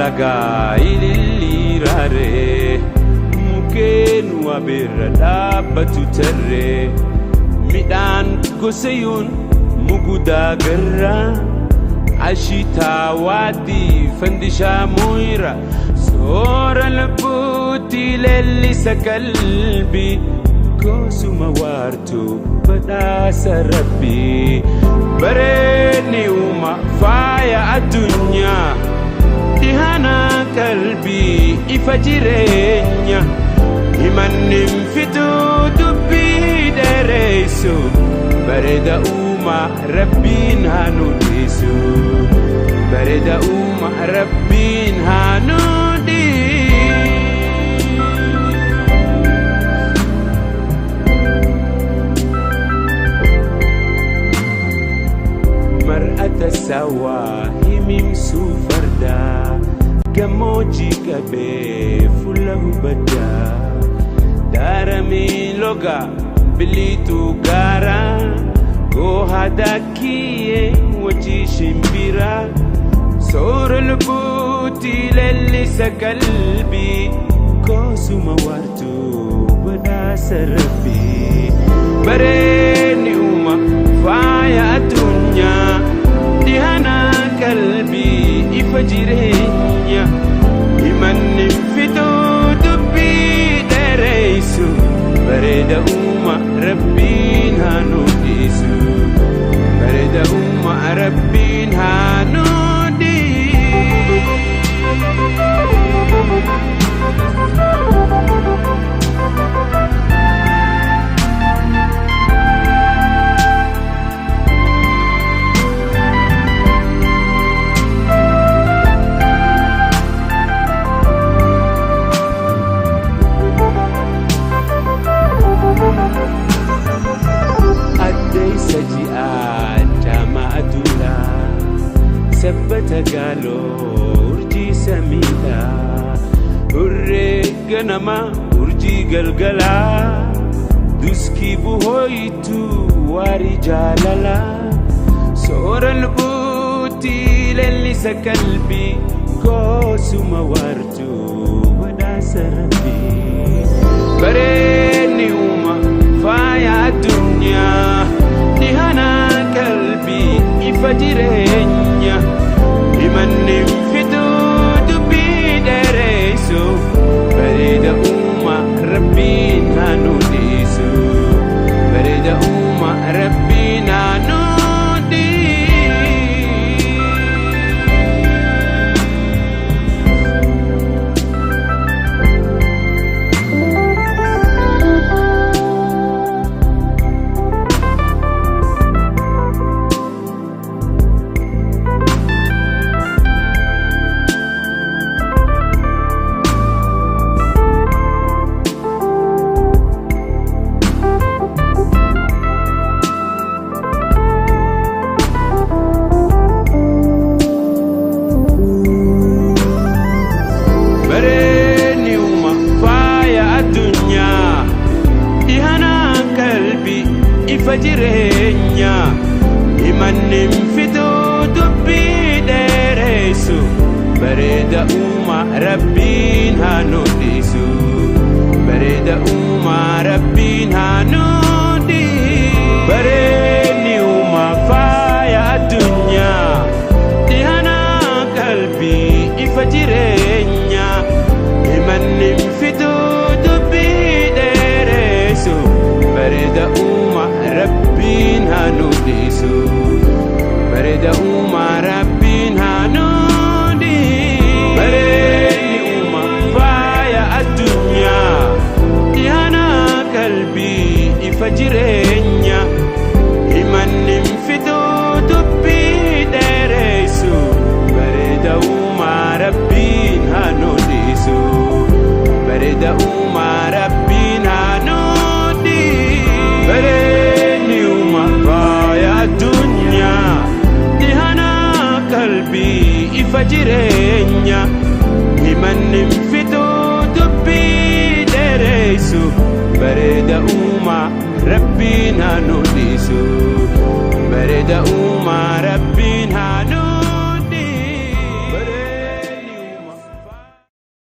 Lagaa ililliiraaree mukkeen wabeerra dhaabbatu tarree midhaan gosayuun mugudaa garraa ashitaa waadii fandishaa muyra soora lubbuutti leellisa qalbii gosuma waartuu badhaasa rabbii bareedni uuma faaya addunyaa. Dhihana qalbii ifa jireenya himannin fituu dubbii dheeressu bareeda uumaa rabbiin haa nu dhiisu bareeda uumaa rabbiin haa nu dhiisu. Mar'ata sawaa himimsuu fardaa. Gammoojjii qabee fuula hubaddaa daaramii loga biliituu gaaraa goohaa daakiyyee wajjii shimbiraa soora lubbuutti leellisa qalbii goosuma waartuu badhaasa rabbii bareedni uuma faaya addunyaa dhihana qalbii ifa jireenya himanni fituu dubbii dheeressu bareeda uuma rabbiin haa nu dhiisu bareeda uuma rabbiin haa nu Addeessa ji'aa jaamaa aduudhaa sabbata gaaloo urjii samiidhaa hurree ganamaa urjii galgalaa duskii buhooyituu waarii jaalalaa soora lubbuutti leellisa qalbii goosuma waartuu badhaasa rabbii bareedni uuma faaya addunyaa dhihana qalbii ifa jireenya himanni fituu dubbii dheeressu bareeda uuma rabbiin haa nu dhiisu bareeda uuma rabbiin haa nu Bareedni uuma faaya addunyaa dhihana qalbii ifa jireenya himanni fituu dubbii dheeressu bareeda uuma rabbiin haa nu dhiisu bareeda uuma rabbiin haa nu dhiisu bareedni uuma faaya addunyaa dhihana qalbii ifa jireenya himanni fituu dubbii dheeressu bareeda uuma rabbiin haa nu dhiisu bareeda uuma rabbiin haa nu dhiisu bareedni uuma faaya addunyaa dhihana qalbii ifa jireenya himanni fituu dubbii dheeressu bareeda uuma rabbiin haa nu dhiisu bareeda uuma rabbiin haa nu dhiisu bareedni uuma faaya addunyaa dhihana qalbii ifa jireenya himanni fituu dubbii dheeressu bareeda uuma rabbiin haa nu dhiisu bareeda